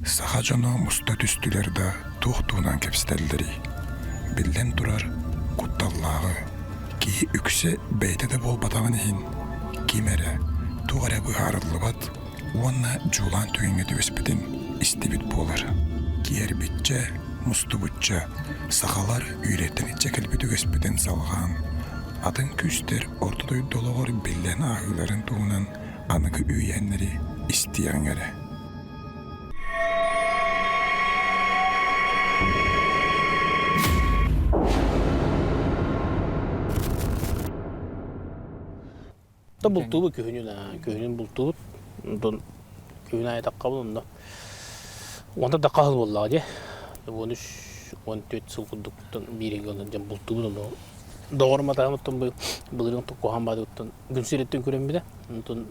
Саха дьоно муста түстүлэр да туох туһунан кэпсэтэллэрий? Биллэн турар, кутталлааҕы, киһи үксэ бэйэтэ да буолбатаҕын иһин, ким эрэ, туох эрэ быһаарыллыбат уонна дьулаан түгэҥҥэ түбэспитин истибит буолар. Киэрбиччэ, мустубучча, сахалар үөрэттэн иччэ кэлбит үгэспитин салҕаан, атын күүстэр орто дойду олоҕор биллэн ааһыыларын туһунан аныгы үүйээннэри истиэҕиҥ эрэ. Та бултуубут күһүнүн күһүнүн бултуубут. Онтон күһүн аайы таххабын онно. Онтон да хаһыл буоллаҕа дии. 13 14 сыл курдуктан бииригэ онон дьон бултуубут онно. Доҕорум атаҕым оттон былырыын куһаҕан баадыгыттан күн сириттэн күрэммитэ. Онтон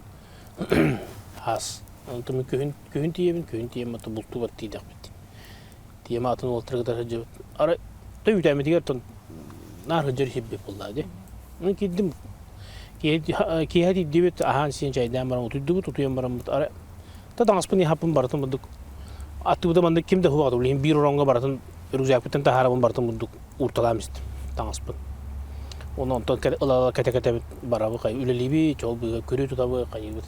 аас. Онтон күһүн күһүн тиийэбин, күһүн тиийэн оттон бултуубар тиийдэхпит. Тиийэм атын уолаттары кытары сылдьыбыт. Арай то үүтээммитигэр оттон наар сылдьар сирбит буоллаҕа дии. Мин киирдим. Киэһэ тиийдибит, аһаан сиэн чэйдээн баран утуйдубут, утуйан бараммыт арай та таҥаспын иһаппын барытын бурдук аттыбыта маннык ким да суох билигин биир ороҥҥо барытын рюкзакпыттан таһаарабын барытын бурдук уурталаан истим таҥаспын. Оны онтон ыла-ыла кэтэ-кэтэбит барабы хай үлэлиибит, ол быыга көрүү тутабы хайыыбыт.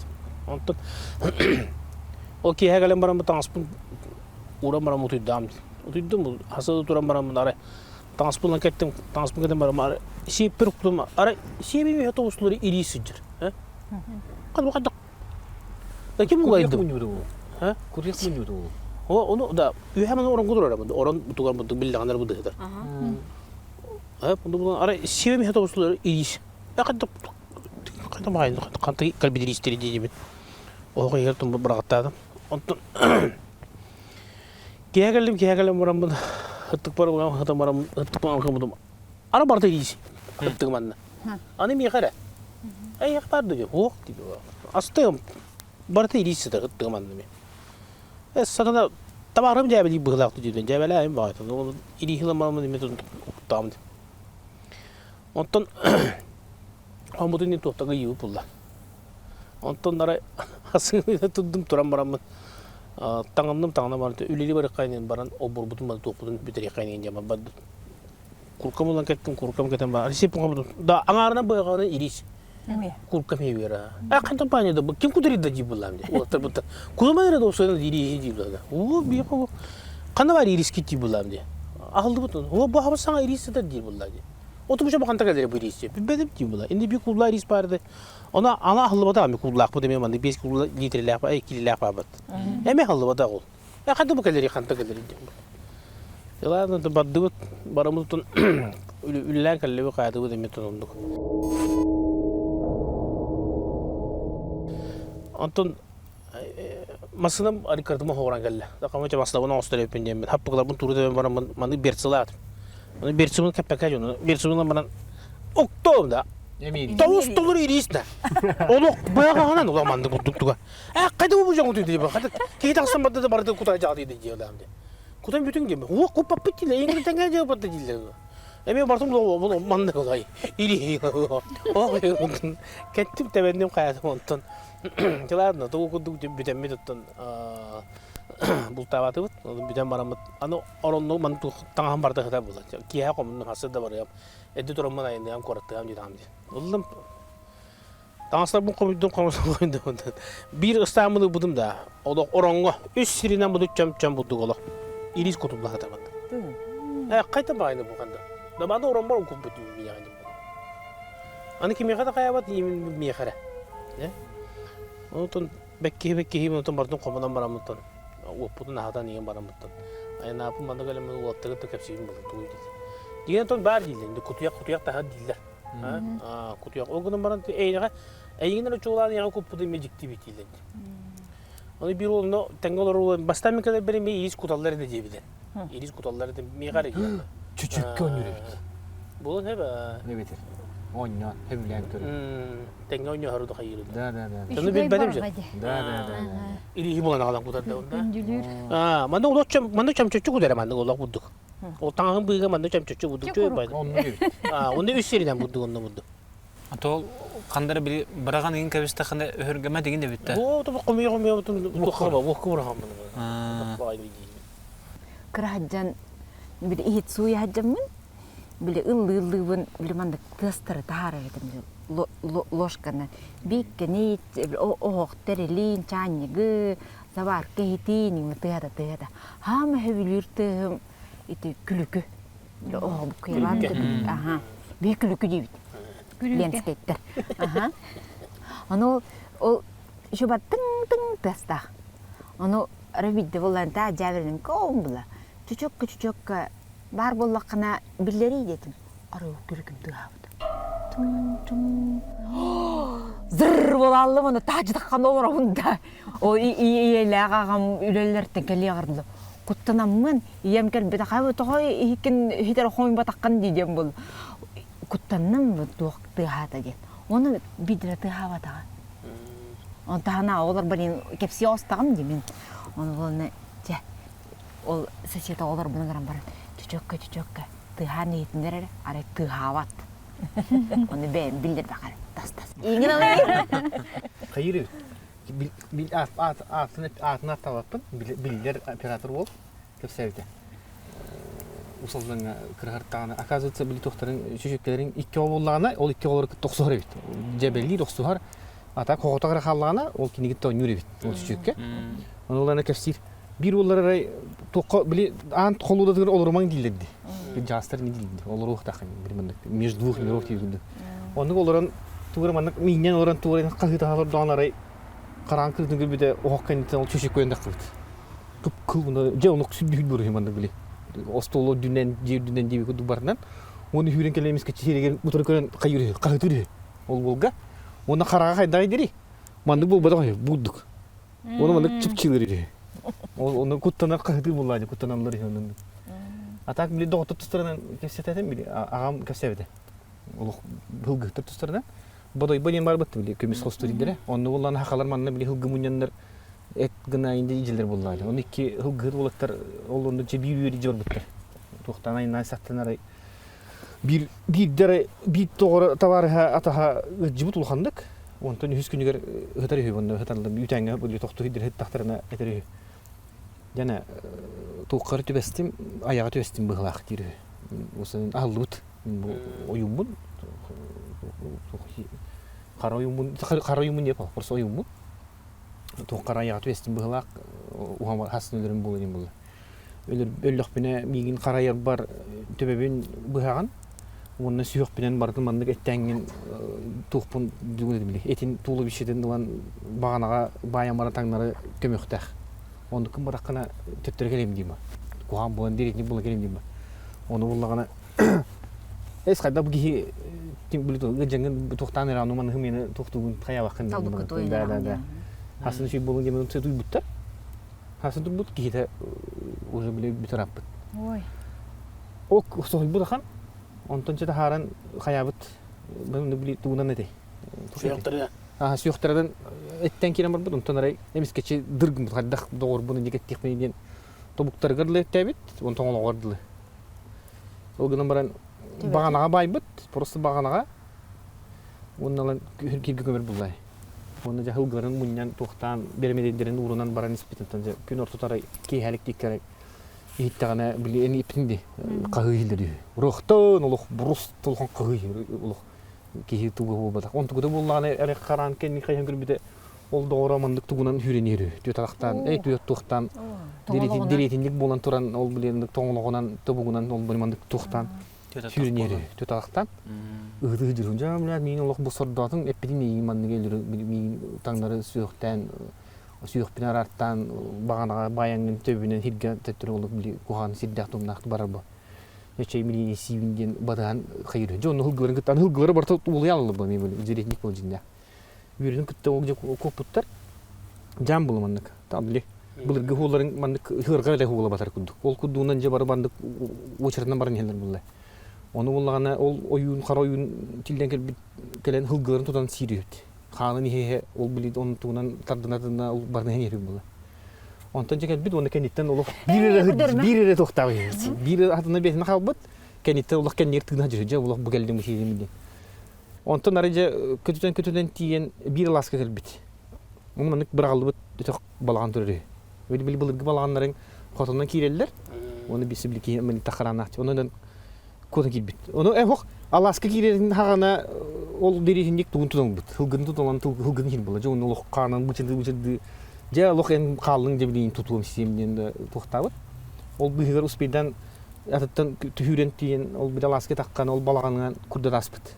Онтон ол киэһэ кэлэн баран бу таҥаспын ууран баран утуйдаам. Утуйдум, хасыда туран бараммын арай таҥаспын ылан кэттим, таҥаспын кэтэн баран арай сиэппэр уктум, арай сиэбим иһэ тоҕустулары ирии сылдьар. Ханнык Да ким улайдым? Ха? Курьях мунньубут уу. О, ону да үһэ маны орон кудурара бу. Орон бутугар бутук биллэҕинэр бу дыһытар. Ха, бу бу арай сиэбим иһэ тоҕустулары ириис. Ханта ханта маайын ханта калбидристери диибин. Оҕо иһэр тумбу быраҕаттаатым. Онтон киһэ кэллим, киһэ кэлэн бараммын ыттыкпар хатан барам ыттыкпар хаммытым. Ара барда ириис. Ыттыгым анна. Аны миэхэ эрэ. Эйиэх баар да диэн, уох диир. Астыам барыта ириис сытар ыттыгым анна ми. Э сатана табаарым дьээбэлии быһыылаах диэн дьээбэлээйим баҕайы. Ол ирииһи ламаамын эмиэ уктаам диэн. Онтон хоммутун иһин туохтан ыйыыбыт булла. Онтон арай асыҥ турдум туран бараммын таҥынным таҥна баран үлэлии барыаххайын баран олборбутун бары туохпутун бүтэриэххэйин диэн барбыт. Куркам ылан кэттим, куркам кэтэн бар. Ресеп да аҥаарынан быһаҕынан ирис. Куркам хебера. А хантан паня да ким кудырит да дии буллам ди. Улаттар бутта. Кулама эрэ досойна ириһи дии булла. Уу би хо. Ханна бар ирис кити буллам ди. Ахылдыбыт. О бу хаба саҥа ирис сытар дии булла ди. Оту бу ханта кэлэр бу ирис. Билбэтим дии булла. Инди би кулла ирис барды. Она ана ахыллыбата ми куллаах бу деме манды 5 кулла литрелээх ба килилээх бабат. Эме ахыллыбата ол. Э ханта бу кэлери ханта кэлери диэн. Ладно, бардыбыт, бараммытын үлэлээн кэллибит хаятыбыт эмиэ тоноллук. Онтон массыынам арыккартыма хоҕуран кэллэ. Такамыча массыынабын оҥостор эбиппин диэммин хаппыгыларбын тууру тэбэн бараммын маны берцылаатым. Аны берцыбын кэппэккэ дьону берцыбын баран октоом да. Тоҕус толору ириис да. Олох быаҕаҕынан улах маннык курдук туга. Э хайда бу дьоҥу түйдү хата киһи тахсан барда да барыта кутай дьаҕа диде диэлэм де. Кутан бүтүн диэм. Уох куппаппыт диилэ эйиҥ тэҥэ дьиэ дииллэр. Эмиэ бартым бу маннык олай. Или ох кеттим тэбэнним хайатым онтон. Ладно, тугу курдук бүтэммит оттон бултаабатыбыт. Бүтэн бараммыт. Аны оронну ман таҥаһым барда сытар буолла. Киэһэ хомуннум хасыр да барыам. Эдди тураммын айанныам куораттыам диэтаҕым дии. Ыллым. Таҥастарбын хомуйдум, хомуйдум. Биир ыстааммын ылбытым да, олох ороҥҥо үс сиринэн буду чөм-чөм бурдук олох. Ирис кутулла сатамат. Э, хайта баайны бу ханда. Да маны ороммор укуппут миэхэ Аны кимиэхэ да хайабат миэхэ эрэ. Э? Онтон бэккиһи бэккиһи онтон бардым хомунан бараммыттан уоппутун аһатан иһэн бараммыттан айанааппын манна кэлэммин уолаттары да кэпсиибин булан тугуй диэтэ. Дигэн онтон баар дииллэр, кутуйах кутуйах таһар дииллэр. Кутуйах. Ол гынан баран эйиэхэ эйигин эрэ чуолаан эйиэхэ куппут эмиэ дьикти эбит дииллэр. Ону биир уолуна тэҥҥэ олоруу бастаан мин кэлэрбэр эмиэ иис куталлар этэ диэбитэ. Иис куталлар этэ миэхэ эрэ диэн. Чүчүккэ оонньуур эбит. Буолан хэбэ. Эбэтэр оонньоон, сөбүлээн көрөр. Тэҥҥэ оонньоһору да хайыыры. Да, да, да. Ону билбэтим же. Да, да, да. Ирииһи булан аҕалан кутар да онда. Күндүлүүр. Аа, манна олох чөм, манна чөмчөччү кутар манна олох бурдук. Ол таҥаһын быыга манна чөмчөччү бурдук чөй байды. Онну эбит. Аа, онно үс сиринэн бурдук онно бурдук. Ото хандара били быраҕан игин кэбистэххинэ өһүргэмэ дигин эбит да. Оо, тобу хомуйа хомуйа туохха буохка быраҕаммын. Кыра сылдьан били иһит сууйа сылдьаммын били ыллыы-ыллыыбын били маннык тыастары таһаарар этим ложканан бииккэни оһох тэрилин чаанньыгы заварка иһитин тыата тыата хаама сөбүлүүр тыаһым ити күлүкү оһох буккуйалаан аха биир күлүкү диибит ленскэйдэр аха ону ол еще тыҥ-тыҥ тыастаах ону рабидде булан та дьээбэринэн коом була чучокка чучокка баар буоллаххына биллэрий диэтим арыы күлүкүм тыаһаабыт тум-тум зыр буолааллым ону таажытаххан олоробун да ол ийэлээх аҕам үлэлэртэн кэлиэҕэр куттанаммын ийэм кэлбитэ хайа тоҕо иһиккин иһитэр хомуйбатаххын дии диэн буолла куттанным туох тыаһаата диэн ону биирдэрэ тыаһаабатаҕа онтон оҕолор блин кэпсии оҕустаҕым дии мин ону буолна чэ ол сосед оҕолорбун ыҥыран баран чөчөккө чөчөккө тыаһаан иһитиннэр эрэ арай тыаһаабат ону бэйэм биллэрбэхэр тас тас иҥин Хайыр аатын атталаппын биллэр оператор уол кэпсээбитэ Усаллаҥҥа кыраһартаҕына оказывается били туохтарын чөчөккөлөрүн икки оҕо буоллаҕына ол икки оҕолору кытта охсуһар эбит дьэбэлиир охсуһар а так оҕото эрэ хааллаҕына ол киниги кытта оонньуур эбит ол чөчөккө ону ылана кэпсиир биир уоллар арай туохха били аан холуудатыгар олорумаҥ дииллэр дии дьаастар не дииллэр олоруохтааххын били маннык между двух миров диир оннук олорон тугура маннык миинньэн олорон тугура хаһыытаһа олордоҕун арай хараан кырытын көрбүтэ оһох кэнниттэн ол чөчөк көйөн тахсыбыт кып-кыл гына дьэ оннук сүрдүһүт буруһу маннык били остуол үрдүнэн дьиэ үрдүнэн диэби курдук барынан уонна сүүрэн кэлэн эмискэ сиэригэр утары көрөн хайыыр үһү хаһытыр үһү ол буолга уонна хараҕа хайдаҕай дири маннык буолбатах үһү буурдук уонна маннык чыпчыылыр үһү ол ону куттанар хаһытыы буоллаа куттаналлар үһү оннук а так били доҕоттор тустарынан кэпсэтэтим били аҕам кэпсээбитэ олох былгыһыттар тустарынан бодойбо диэн барбыт били көмүс хостуур дииллэрэ онно буоллаҕына хахалар манна били һылгы мунньаннар эт гына инде идьэлэр буоллаҕа оны икки һылгыһыт уолаттар ол онно дьэ биир үөр идьэ барбыттар туохтаан айнаан сахтан арай биир биирдэ биир тоҕоро табаарыһа атаһа ыдьыбыт улаханнык онтон үһүс күнүгэр ыһытар үһү онно ыһыталлар үүтээҥҥэ били тохтуу сирдэр ыһыттахтарына этэр үһү дьана туоххар түбэстим айаҕа түбэстим быһылаах диир үһү аһыллыбыт бу ойууммун хара ойууммун хара ойууммун диэп просто ойууммун туох хара айаҕа түбэстим быһылаах уһамар хасын өлөрүм буолуо диэн буолла өллөхпүнэ миигин харайарбар төбөбүн быһаҕын уонна сүһүөхпүнэн барытын маннык эттээҥҥин туохпун этин туловищетин ылан баҕанаҕа баайан баран таҥнары көмүөхтээх оннуккун бардаххына төттөрү кэлиэм диим куһаҕан буолан дириэтинник буолан кэлиэм диим ону буллаҕына эс хайда бу киһи ыдьаҥын туохтаан эрэ ону маныһы миэнэ туохтуугун хайаабаккын да да да хасын үчүй буолун диэн туйбуттар хасын турбут киһитэ уже били бүтэр аппыт ой ок соһуйбут ахан онтон чэ таһааран хайаабыт били тугунан этэй Сүөхтэрэ. Аа сүөхтэринэн эттэн киирэн барбыт онтон арай эмискэччи дыргыммыт хайдах доҕорбун инник эттиэхпиний диэн тобуктарыгар дылы эттээбит онтон олоҕор дылы ол гынан баран баҕанаҕа баайбыт просто баҕанаҕа уонна ылан киргэ көмөр буллай уонна дьэ һылгыларын мунньан туохтаан бэрэмэдэйдэрин уурунан баран испит онтон дьэ күн ортото арай киэһэлик тииккэ иһиттэҕинэ били эн иптин дии хаһыы иһиллэр үһү урохтон олох бурус толхон хаһыы олох киһи туга буолбатах. Онтугута буоллаҕына эрэ хараан кэннин хайан көрбүтэ ол доҕоро маннык тугунан хүрэн иһэр түөт атахтаан эй түөт туохтаан дириэтинник буолан туран ол блин тоҥолоҕунан тобугунан ол маннык туохтаан сүүрэн иһэр түөт атахтаан ыһытыы дьүрүн дьэ блядь миин олох бу сордоотуҥ эппитин миигин маннык өлөрү миигин таҥнары сүөхтээн сүөхпүн араартаан баҕанаҕа баайаҥҥын төбүнэн хиргэ төттөрү олох били куһаҕан сирдээх тумнаах барар бу Эчэй милиини сиибин диэн батыһан хайыр. Дьэ онно һылгыларын кытта аны һылгылары барыта улуйан ылла мен били дьиретник буолан дьиннээх. Үөрүнүн кытта ол дьэ куоппуттар. Жаам була маннык. Там били былыргы хуолларын маннык ыһыарга эрэ хуола батар курдук. Ол курдугунан дьэ бары маннык очередынан баран иһэллэр булла. Ону буллаҕына ол ойуун хара ойуун тиллэн кэлбит кэлэн һылгыларын тутан сиир үһүт. Хаанын иһэ ол били онтугунан тардына-тардына ол баран иһэн иһэр буолла. Онтон дьэ кэлбит уонна кэнниттэн олох биир эрэ биир эрэ туохтаах биир атына бэйэтин хаалбыт кэнниттэн олох кэннигэр тыына дьэ олох бу кэллим сиирим диэн. Онтон арай дьэ көтүтэн-көтүтэн тиийэн биир алааска кэлбит. Ону маннык быраҕыллыбыт өтөх балаҕан турар үһү. Били били былыргы балаҕаннарыҥ хотоннон киирэллэр. Оны биси били киһи мин тахаранаах. Онон куотан киирбит. Ону эх алааска киирэрин хаҕана ол дэриэһинник тугун тутан ылбыт. Һылгын тутан һылгын иһин була. Дьэ оны олох хаанан бычырды бычырды. Дьэ олох эн хааллыҥ дьэ билигин тутуом сиэм диэн туохтаабыт. Ол быыһыгар успейдан атыттан түһүүрэн тиийэн ол били алааска таххан ол балаҕанынан курдат ааспыт.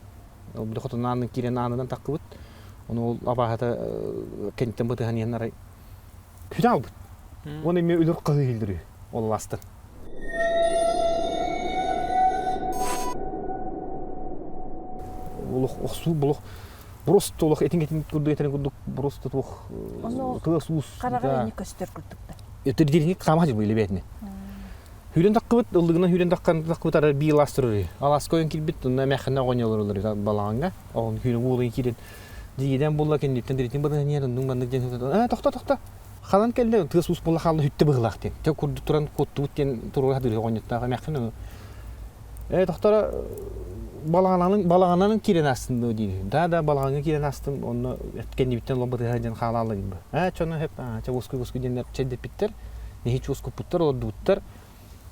Ол били хотон аанын киирэн аанынан таххыбыт. Ону ол абааһыта кэнниттэн бытыһан иһэн арай күтэ албыт. Уонна эмиэ өлөр хаһыы иһиллэр ол алаастан. Олох охсуу болох просто олох этиҥ этиҥ курдук этэрин курдук просто туох тыас уус хараҕа ини көстөр курдук да Өтөр хаама дьыл билебетини. Хүрэн таххыбыт, ыллыгынан хүрэн таххан таххыбыт арар биир алаас турар. Алааска ойон киирбит, онно эмээххинэ оҕонньолор балаҕаҥҥа. Оҕон хүрэн уолун киирэн дьиидэн булла кэнниттэн диритин быдаһан оннук маннык диэн аа тохто тохто халан кэллэ тыас уус буолла хаалла хүттэ быһылаах диэн. Тэ курдук туран куоттубут диэн туруга хатыыр оҕонньоттоох эмээххин Ээ тохторо балаҕанан балаҕанан киирэн астым дуо диир. Да да балаҕаҥҥа киирэн астым онно кэннибиттэн лобатыһа диэн хаалаалла диир. Ээ чоно хөп чэ уоскуй уоскуй диэннэр чэйдэппиттэр. Нэһи чуоскуппуттар олордубуттар.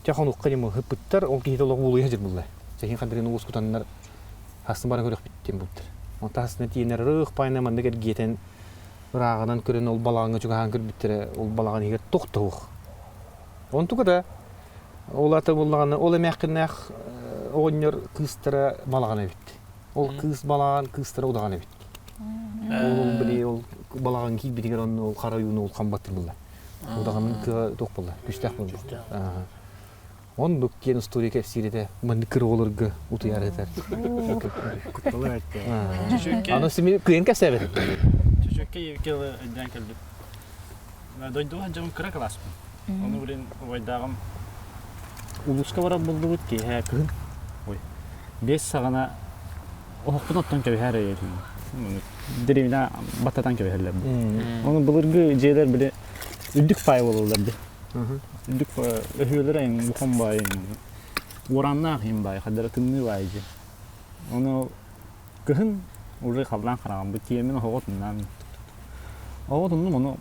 Чэ хонукка диэн ыһыппыттар ол киһитэ олох уулуйа сылдьар булла. Чэһин хандарыны уоскутаннар хастын бара көрөхпүт диэн бултар. Онтон хастына тиийэннэр ырых пайна маннык эргиэтэн ырааҕынан көрөн ол балаҕаҥҥа чугаһаан көрбүттэрэ ол балаҕан иһигэр туох да суох. Онтука да Ол ата буоллаҕына, ол эмээххиннээх оҕонньор кыыстара балаҕан эбит. Ол кыыс балаҕан кыыстара удаҕан эбит. Ол били ол балаҕан киирбитигэр онно ол хара ойууну ол хамбаттыр булла. Удаҕанын кыа туох буолла, күстээх буолла. Оннук диэн история кэпсиир этэ. Маннык кыра оҕолорго утуйар этэр. Кутталы этте. Аны сими кыйын кэпсээбит. Чөчөккө евкелы өйдөөн кэлбит. Дойдуга дьон кыра кылааспын. Ону билин убайдааҕым улууска барар булдубут киэһэ кыһын. Ой. Биэс саҕана оһохпун оттон кэбиһэр этим. Дэриэбинэ баттатан кэбиһэллэр. Ону былыргы дьиэлэр били үрдүк паай буолаллар ди. Үрдүк өһүөлэрэ эҥин бухон баай уораннаах иһин баай, хадара тымныы баай дьиэ. Ону Кыһын уже халлаан хараҕаммыт тиэмин оһоҕо туннаан оҕо туннум ону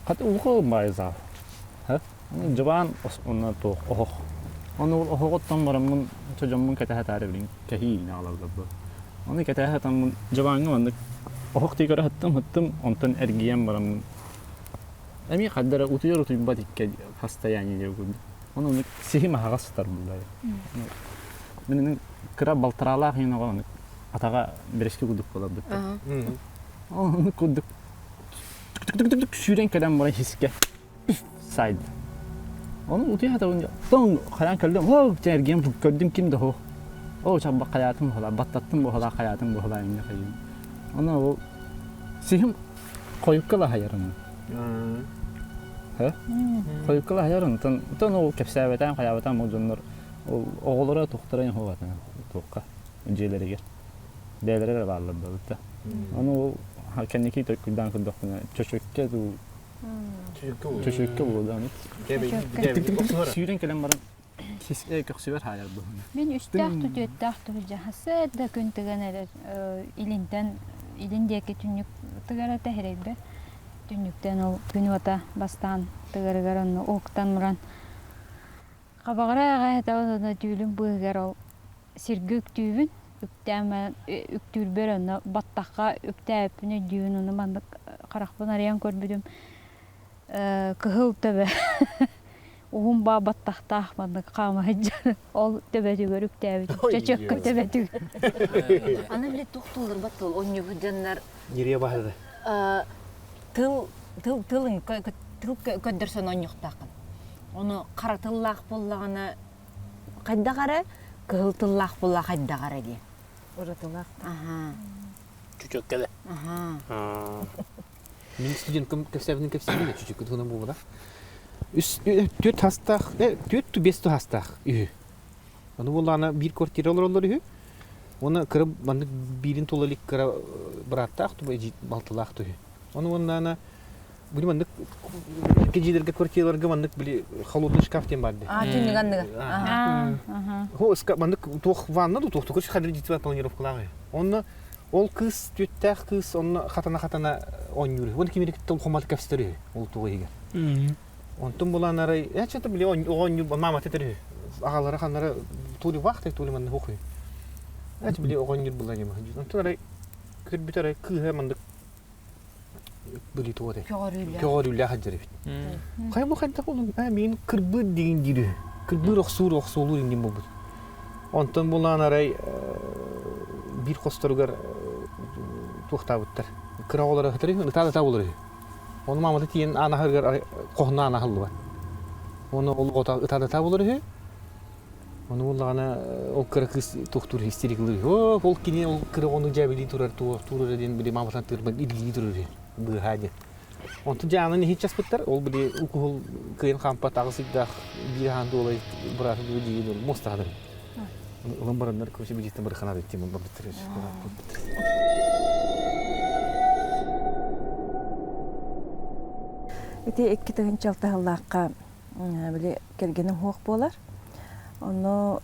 хат улуха баайзаал дьыбаан онно туох оһох ону оһоҕуттан бараммын дьоммун кэтэһэ таары билин кэһии иинэ аҕалаллар бу ону кэтэһэ сатаммын дьыбааҥҥа маннык оһох тиий көрө сыттым сыттым онтон эргийэн бараммын эмиэ хаддара утуйар утуйбат икки состояние диэн курдук ону оннук сиһим аһаҕас сытар буллар мин кыра балтараалаах иһин оҕо атаҕа бэрэски курдук буоларбыт оннук курдук түк сүүрэн кэлэн баран сискэ сайд ону утуйа сатабын тоҥ хайаан көрдүм оо эргийэн көрдүм ким да суох оо чалбах хайаатым буолаа баттаттым буолаа хайаатым буолаа иннэ хайыым ону ол сиһим хойукка лаһайарым хойукка лаһайар онтон онтон ол кэпсээбэтээн хайаабатаан ол дьоннор Ол оҕолоро туохтара иһин туохха дьиэлэригэр бэйэлэрэ эрэ бааллар буолбута. Ону ол кэнники куйдаан көрдөхпүнэ чөчөккө дуу чөчөккө буолуо сүүрэн кэлэн баран көхсүбэр хаайар быһыына. Мин үстээх түтүөттээх туһудьа хасыа да күн тыган эрэр илинтэн илин диэки түннүк тыгар этэ иһирэйбэ түннүктэн ол күн уота бастаан тыгарыгар онно уһуктан муран Хабаҕара аҕай этэ түүлүм быыһыгар ол сиргэ үктүүбүн, үктээн баран үктүүрбэр онно баттахха үктээбиппин өйдүүбүн ону маннык харахпын арыйан көрбүтүм кыһыл төбө уһун баа баттахтаах маннык хаама сылдьар ол төбөтүгэр үктээбитим чөчөккө төбөтүгэр Аны били туох тылларбат тыл онньугу дьоннор Ньириэ баһыда. тыл тыл тылын тыл көрдөрсөн онньуктааххын Ону хара тыллаах буоллаҕына хайдах эрэ, кыһыл тыллаах буолла хайдах эрэ диэн. Уратылаах. Аһаа. Чүчөккэлэ. Аһаа. Мин студенткам кэпсээбитин кэпсиибин да чүчүккэ туһунан буолбатах. Үс түөрт хастаах, түөрт ту биэс хастаах үһү. Ону буоллаҕына биир квартира олороллор үһү. Уонна кыра маннык биирин тула илик кыра бырааттаах ту балтылаах үһү. Ону уонна Били маннык кэдьиилэргэ квартираларга маннык били холодный шкаф диэн баар дии. Аа, түннүк анныгар. Хо, маннык туох ванна ду туох тугу хадыр дитива планировкалаах. Онно Ол кыыс, түөттээх кыыс онно хатана-хатана оонньуур. Уон кимири кытта улахаммат кэпсэтэр үһү ол туох иһигэр. Онтон булан арай, э, что-то били оҕонньуур маамата этэр үһү. Аҕалара ханнара тули вахтай, тули манна хух үһү. Эт били оҕонньуур була дима. Онтон арай көрбүт арай кыыһа маннык били туох этэй? Көҕөрүүлээх сылдьар эбит. Хайа бу хайдах болун? Ээ миин кырбыыр диин диир үһү. Кырбыыр охсуур охсуолуур индин буолбут. Онтон булан арай биир хосторугар туохтаабыттар. Кыра оҕолоро ытар үһү, ытаа ытаа болор үһү. Ону маамата тиийэн аан аһарыгар хоһуна аан аһыллыбат. Ону ол оҕото ытаа ытаа болор үһү. Ону буллаҕына ол кыра кыыс туохтуур истерикалыыр үһү. Ол кини ол кыра оҕону дьээбэлии турар туурара диэн били мааматынан тыырбан илгии турар үһү. Быыһаа диэн. Онтон дьэ аанын иһит часпыттар, ол били укуһул кыайан хаампат аҕыс ыйдаах биир аан дуолай бырааты дуу диин муостаҕа Ылан бараннар короче билиттэн барыханаат иттим барбыттар. Ити 2006 сыллаахха били кэргэним суох буолар. Ону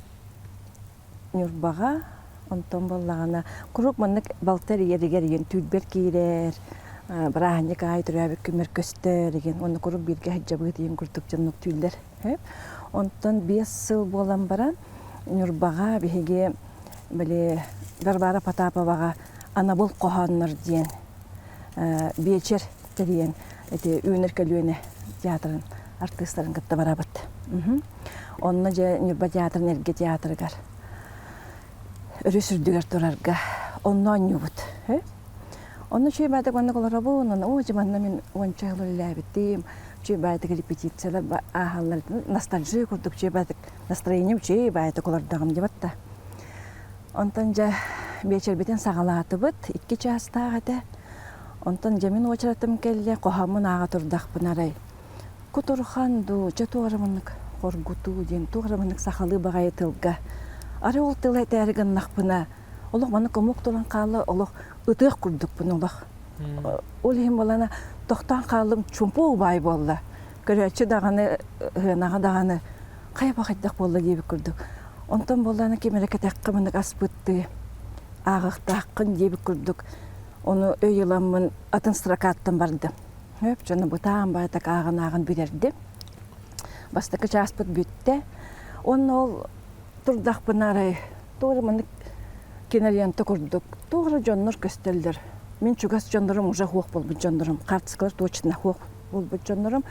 Ньурбаҕа, онтон буоллаҕына куруук маннык балта эрийэригэр ийэн түүрбэр киирэр, бырааһынньык аайы төрөөбүт күммэр көстөр игин уонна куруук бииргэ сылдьабыт ийэм курдук дьоннук түүллэр. Онтон 5 сыл буолан баран Ньурбаҕа биһиги били Варвара Потаповаҕа анабыл хоһооннор диэн биэчэр тэрийэн ити Үүнэр көлүөнэ театрын артыыстарын кытта барабыт. Онно дьэ Ньурба театрын эргэ театрыгар өрүс үрдүгэр турарга онно оонньуубут. Онно үчүгэй баайдык маннык олоробун, онно оо дьэ манна мин уонча сыл үлэлээбитим, үчүгэй баайдык репетициялар ааһаллар, ностальжи курдук үчүгэй баайдык настроением үчүгэй баайдык олордоҕум дии батта. Онтон дьэ биэчэрбитин саҕалаатыбыт, икки чаастаах этэ. Онтон дьэ мин уочаратым кэллэ, хоһооммун ааҕа турдахпын арай Кутурхан дуу, чэ туох эрэ маннык хоргутуу диэн, туох эрэ маннык сахалыы баҕайы тылга. Арай ол тылы этээри гыннахпына, олох маннык омук туран хаалла, олох ытыах курдукпун олох. Ол иһин буолана тохтоон хааллым, чумпу убаай буолла. Көрөөччү даҕаны, ыһыанаҕа даҕаны хайа баҕайдах буолла диэбит курдук. Онтон буоллаана ким эрэ кэтэххэ маннык аспыттыы, ааҕыахтааххын диэбит курдук, ону өй ыламмын атын строкаттан бардым. Хөп дьону бытаан баатак ааҕын-ааҕан бүтэрдим. Бастакы чааспыт бүттэ. Уонна ол турдахпына арай туох эрэ маннык кинолента курдук туох эрэ дьоннор көстөллөр. Мин чугас дьоннорум уже суох буолбут дьоннорум, хаартыскалар точно суох буолбут дьоннорум.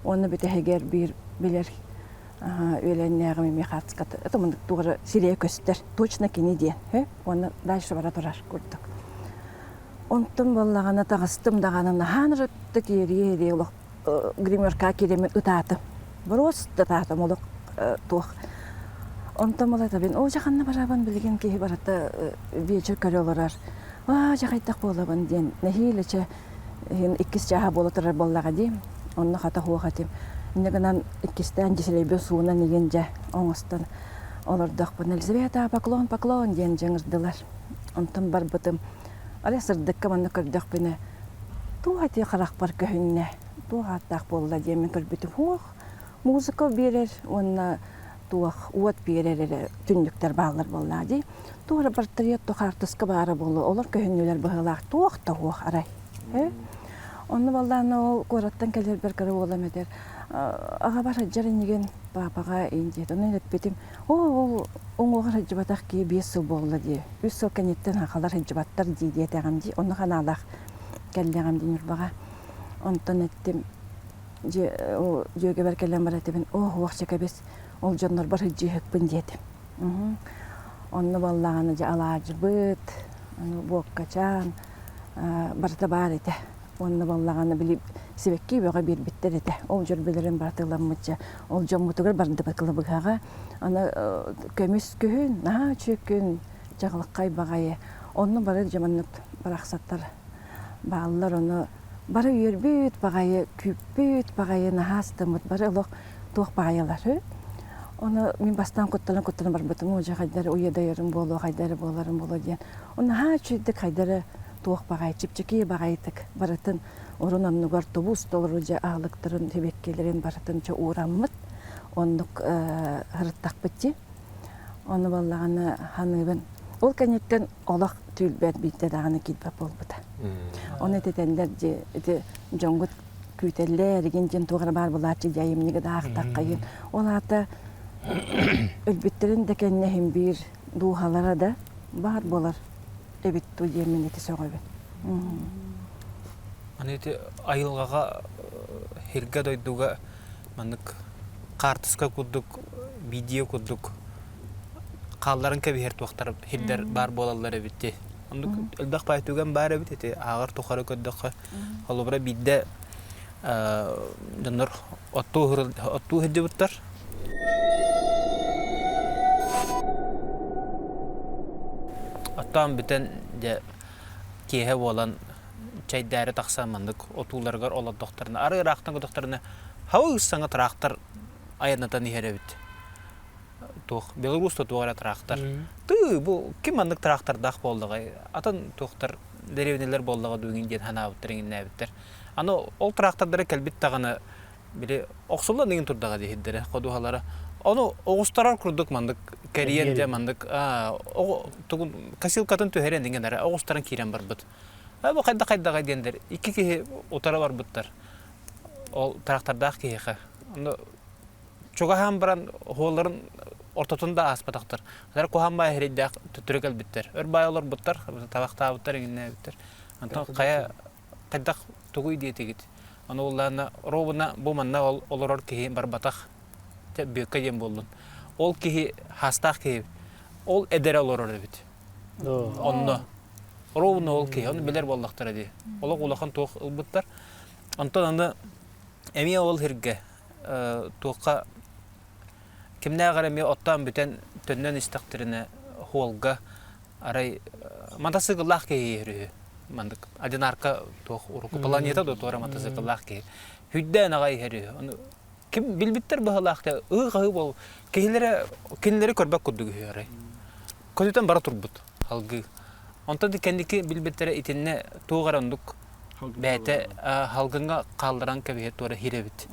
Уонна бүтэһигэр биир билэр үөлэннээҕим эмиэ хаартыската это маннык туох эрэ сирэйэ көстөр. Точно кини диэн. Уонна дальше бара турар курдук. Онтон буоллаҕына таҕыстым даҕаны наһаа ырытта киэриэ олох гримерка киирэммин ытаатым. Просто ытаатым олох туох. Онтон буолатабын оо дьэ ханна барабын билигин киһи барыта вечер көрө олорор. Аа дьэ хайдах буолабын диэн нэһиилэ чэ иһин иккис чааһа буола турар буоллаҕа дии. Онно хата суох этим. Инньэ гынан иккистээн дьиселэйбин суунан игин дьэ оҥостон олордохпуна Елизавета поклон поклон диэн дьаҥырдылар. Онтон барбытым Арай сырдыкка манна көрдөхпүнэ, туох ити харахпар көһүннэ, туох ааттаах буолла диэммин көрбүтүм. Суох, музыка биэрэр уонна туох уот биэрэр эрэ түннүктэр бааллар буоллаа дии. Туох эрэ портрет, туох хаартыска баара буолуо, олор көһүннүлэр быһыылаах, туох да суох арай. Онно буоллаҕына ол куораттан кэлэрбэр кыра уолам этэр, аҕабар сылдьар инигин, паапаҕа иин диэт. Онон эппитим, Оо, ол уҥуоҕар сылдьыбатах киһи 5 сыл буолла дии. Үс сыл кэнниттэн сахалар сылдьыбаттар дии диэтэҕим дии. Онно ханаалаах кэллэҕим дии Ньурбаҕа. Онтон эттим, дьүөгэбэр кэлэн бар этибин, оо, уохча кэбис, ол дьоннорбор сылдьыыһыкпын диэтим. Онно буоллаҕына дьэ алаадьыбыт, буоккачаан барыта баар этэ. Уонна буоллаҕына били сибэкки бөҕө биэрбиттэр этэ. Ол дьөрбөлөрүн барыта ыламмытча ол дьоммутугар бардыбыт кылабыһаҕа. Аны көмүс күһүн, наһаа үчүгэй күн, чаҕылхай баҕайы. Онно бары дьэ маннык барахсаттар бааллар. Ону бары үөрбүт баҕайы, күүппүт баҕайы, наһаа астыммыт. Бары олох туох баҕайылар. Ону мин бастаан куттанан-куттанан барбытым. Оо, дьэ хайдары уйадайарым буолуо, хайдары буоларым буолуо диэн. Ону наһаа үчүгэйдик хайдары туох баҕайы чэпчэки баҕайытык барытын орун оннугар тобус толору дьэ аһылыктарын сибэккилэрин барытын дьэ уураммыт оннук сырыттахпыт дии ону буоллаҕына саныыбын ол кэнниттэн олох түүлбэр биирдэ даҕаны киирбэт буолбута. Ону этэтэллэр дьи ити дьоҥҥут күүтэллэр игин диэн туох эрэ баар булааччы дьэ айымньыга да аахтаххайын. Ол аата өлбүттэрин да кэннэ иһин биир дууһалара да баар буолар эбит дуу диэммин ити сөҕөбүн. Аны ити айылҕаҕа сиргэ дойдуга маннык хаартыска курдук видео курдук хаалларан кэбиһэр туохтар сирдэр баар буолаллар эбит дии. Оннук элбэх баай түгэн баар эбит ити ааҕар тухары көрдөххө холобура биирдэ дьоннор оттуу оттуу сылдьыбыттар. Оттоон бүтэн дьэ киэһэ буолан чэйдээри тахсан маннык отууларыгар олордохторуна ары ыраахтан көрдөхтөрүнэ хабыс саҥа трактор айаннатан иһэр эбит. Туох Беларусь да туох эрэ трактор. Тыы бу ким маннык трактордаах буоллаҕай атын туохтар дэриэбинэлэр буоллаҕа дуу диэн санаабыттар иҥиннээбиттэр. Аны ол трактордара кэлбит даҕаны били охсуллан иҥин турдаҕа диэһирдэрэ ходуһалара. Ону оҕустарар курдук маннык кэрийэн дьэ маннык тугун косилкатын түһэрэн иҥин эрэ оҕустаран киирэн барбыт. Бу хайдах хайдаҕай диэндэр икки киһи утара барбыттар. Ол трактордаах киһиэхэ. Ону чугаһаан баран уолларын ортотун да ааспатахтар. Хатар куһаан баай эрэйдээх төттөрү кэлбиттэр. Өр баай олорбуттар, табахтаабыттар, иҥиннээбиттэр. Онтон хайа хайдах тугуй диэтигит? Ону улаана ровно бу манна ол олорор киһи барбатах. Бүөккэ диэн буоллун. Ол киһи хаастаах киһи. Ол эдэрэ олорор эбит. Онно. Ровно ол киһи. Ону билэр буоллахтара дии. Олох улахан туох ылбыттар. Онтон аны эмиэ ол сиргэ туохха кимнээх эрэ эмиэ оттоон бүтэн төннөн истэхтэринэ хуолга арай матасыыкыллаах киһи иһэр үһү маннык одинарка туох урукку планета да туора матасыыкыллаах киһи хүддээн аҕай иһэр үһү ону ким билбиттэр быһалаах ыы-хаһыы буол киһилэрэ кинилэри көрбөт курдук үһү арай көтүтэн бара турбут Салгыы. Онтон да кэнники билбиттэрэ итиннэ туох эрэ оннук бэйэтэ халгыҥҥа хаалларан кэбиһэ туора иһэр эбит.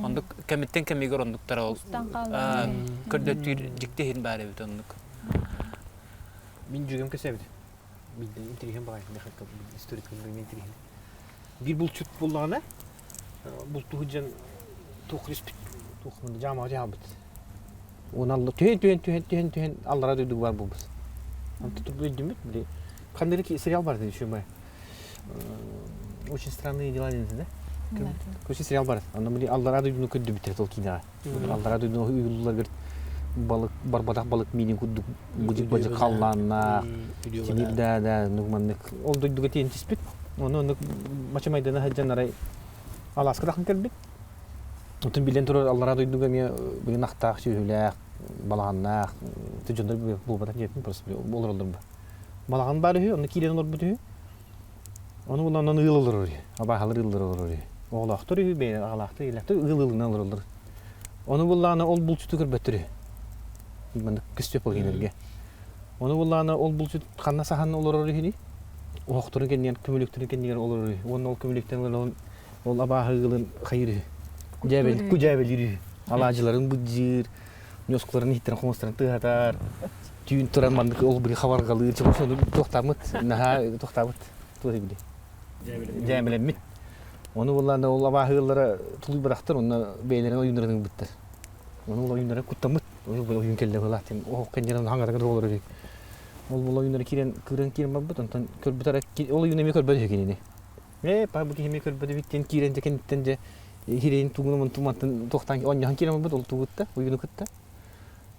Оннук кэмиттэн кэмигэр оннуктара ол көрдөттүүр дьикти иһин баар эбит оннук. Мин дьүөгэм кэсэбит. Билден интриһин баҕай историк интриһин. Биир булчут буллаҕына бултуу сылдьан туох испит туох жаамаҕа дьаабыт. Уон алла түһэн түһэн түһэн түһэн түһэн аллара дойдуга бар буолбут. Онтон турбу өйдүммүт били ханнык сериал бар дии шумай. Очень странные дела диэн да? Көчө сериал бар. Онно били аллара дойдуну көрдүбүттэр тол киинэҕэ. Аллара дойдуну уйуллар говорит балык барбатах балык миинин курдук быдьык-бадьык халлааннаах тимир да да маннык ол дойдуга тиийэн түспүт. Ону оннук мачымайдана сылдьан арай алааска тахсан кэлбит. Оттон биллэн турар аллараа дойдуга эмиэ билин ахтаах сүөһүлээх, балаҕаннаах, дьоннор буолбатах диэтин просто олороллор бу. Балаҕан баар үһү, онно киирэн олорбут үһү. Ону булан онон ыал олорор үһү, абааһылар ыаллар олорор үһү. Оҕолоохтор үһү, бэйэлэр аҕалаахтар, ийэлээхтэр ыал ыалынан олороллор. Ону буллаҕына ол булчуту көрбөттөр үһү. Маннык көстүө полгинерге. Ону буллаҕына ол булчут ханна саһан олорор үһүнүй? Оһохторун кэннигэр, көмүлүктэрин кэннигэр олорор үһү. Уонна ол көмүлүктэн олорон Ол абааһы ыалын хайыр үһү. Дьээбэл, кудьээбэлиир үһү. Алаадьыларын быдьыыр, ньоскуларын иһиттэрин хомустарын тыаһатар. Түүн туран маннык ол били хабарҕалыыр. Чобу туохтааммыт, наһаа туохтаабыт, туох били. Дьээбэлэммит. Ону буллаана ол абааһы ыаллара тулуйбатахтар, онно бэйэлэрин ойууннарын ылбыттар. Ону ол ойууннара куттаммыт. Ойуун кэллэ былаат, оһох кэннигэр хаҥарыгар олорор үһү. Ол ол ойууннара киирэн, кыыран киирэн барбыт, онтон көрбүт ол ойуун эмиэ көрбөт үһү кинини. Ээ, па бу киһи эмиэ көрбөт эбит диэн киирэн дьэ кэнниттэн дьэ иһирэйин тугун мантан туохтаан оонньоһон киирэн барбыт ол тугутта уйуну кытта.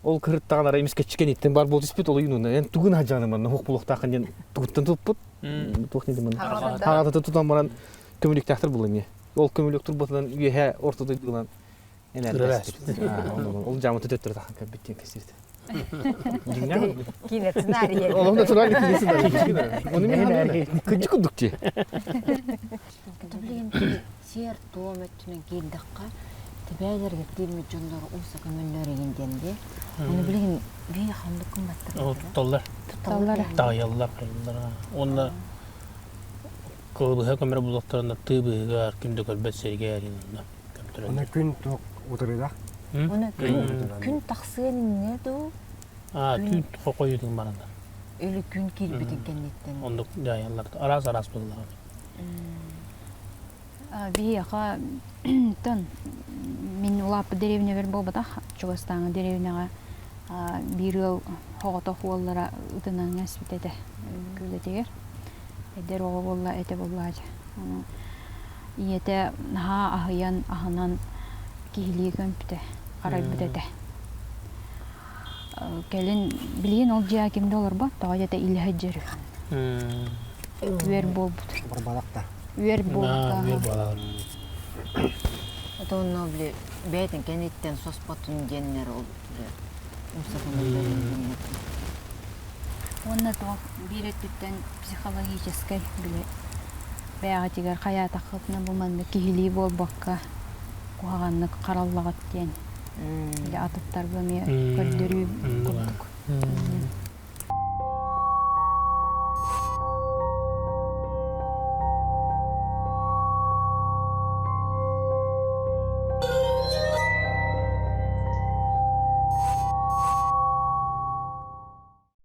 Ол кырыттаҕын арай эмискэччи кэнниттэн бар буол түспүт ол уйунуна эн тугун хадьааны манна хуох булуохтааххын диэн тугуттан туппут туох диэн манна хаҕата тутан баран көмүлүктээхтэр булла эмиэ. Ол көмүлүк турбатынан үөһэ орто дойдулан энэрдэспит. Ол дьаамыты төттөрү тахан кэлбит диэн кэпсииртэ. Киинэ сценарийа. Олох натуральный киинэ сценарий. Оны мен кыдьы курдук ти. Билигин сиэр-туом өттүнэн киирдэххэ, тэбээлэргэ тииммит дьоннор умса көмөллөр игин диэн дии. Оны билигин бии ханнык кымматтар. Тутталлар. Тутталлар. Таайаллар, хайаллар. Уонна кылбыһа көмөр булуохтарына тыы быыһыгар ким да көрбөт сиригэр инна. Оны күн туох утарыда? Оны күн тахсыан инне дуу? Аа, түүн хойутун барандар. Өлү күн киирбитин кэнниттэн. Оннук дьайаллар. Араас-араас буоллаҕа. Биһиэхэ тон мин улааппыт дэриэбинэбэр буолбатах, чугастааҥы дэриэбинэҕэ биир ыал соҕотох уоллара ытынан эспит этэ күүлэтигэр. Эдэр оҕо буолла этэ буоллаачы. Ийэтэ наһаа аһыйан, аһынан киһилии көмпүтэ, харайбыт этэ. Кэлин билигин ол дьиэҕэ ким да олорбот, тоҕо диэтэ илэ сылдьар үһү. Үөр буолбут. Барбалахта. Үөр буолбут. Үөр буолар. Это онно били бэйэтин кэнниттэн соспотун диэннэр ол Уонна туох биир өттүттэн психологическай били бэйэҕитигэр хайаатаххытына бу маннык киһилии буолбакка куһаҕаннык хараллаҕыт диэн били атыттарга эмиэ көрдөрүү курдук.